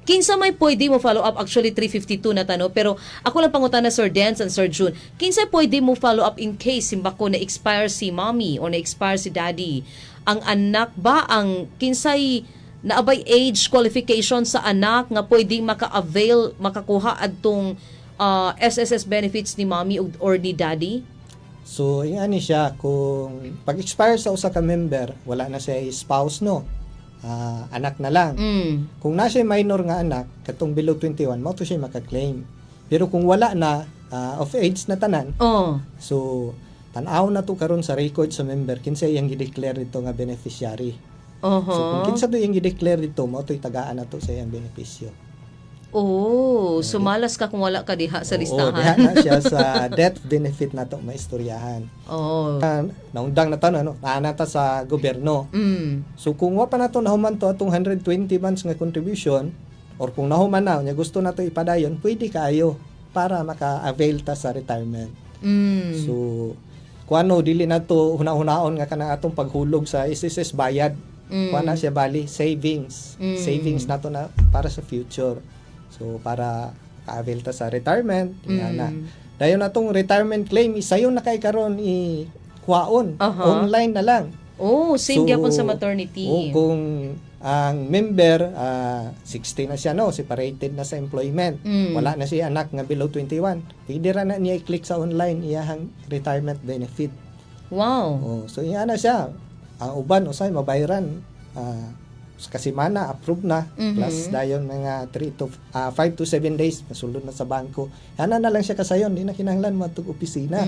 Kinsa may pwede mo follow up? Actually, 352 na ta, no, pero ako lang pangutana, Sir Dance and Sir June. Kinsa pwede mo follow up in case simbako na expire si mommy or na expire si daddy? Ang anak ba, ang kinsay naabay age qualification sa anak nga pwedeng maka-avail, makakuha adtong SSS benefits ni mommy or ni daddy? So, ani siya, kung pag-expire sa usa ka member, wala na siya spouse, no. Ah, anak na lang. Kung na siya minor nga anak, katong below 21, mao to siya maka-claim. Pero kung wala na, of age na tanan, so tan-aw na to karon sa record sa member kinsa iyang gi-declare dito nga beneficiary. So kung kinsa to iyang gi-declare dito, mao to'y tagaan na to sa iyang benepisyo. Oh, sumalas ka kung wala ka diha sa Oo, listahan. diha na siya sa death benefit nato maistoryahan. Naundang na ta, no, naa na ta sa gobyerno. So kung wa pa nato nahuman to atong 120 months nga contribution or kung nahuman na unya gusto nato ipadayon, pwede kaayo para maka-avail ta sa retirement. So kung ano, dili nato huna-hunaon nga kanang atong paghulog sa SSS bayad. Kuan na siya, bali savings. Savings nato na para sa future. So para maka-avail ta sa retirement, mm. na. Dayon atong retirement claim, isayon na kay karon i kuhaon. Online na lang. Oh, same So, gyapon sa maternity. Oh, kung ang member 60 na siya, no, separated na sa employment. Wala na siya anak nga below 21. Pwede ra na niya i-click sa online iyahang retirement benefit. Oh, so iya na siya. Ang uban usay mabayaran sa kasimana approve na, plus dayon mga 3 to 5 to 7 days masulod na sa bangko. Ana na lang siya kasayon, di na kinahanglan moadtog opisina.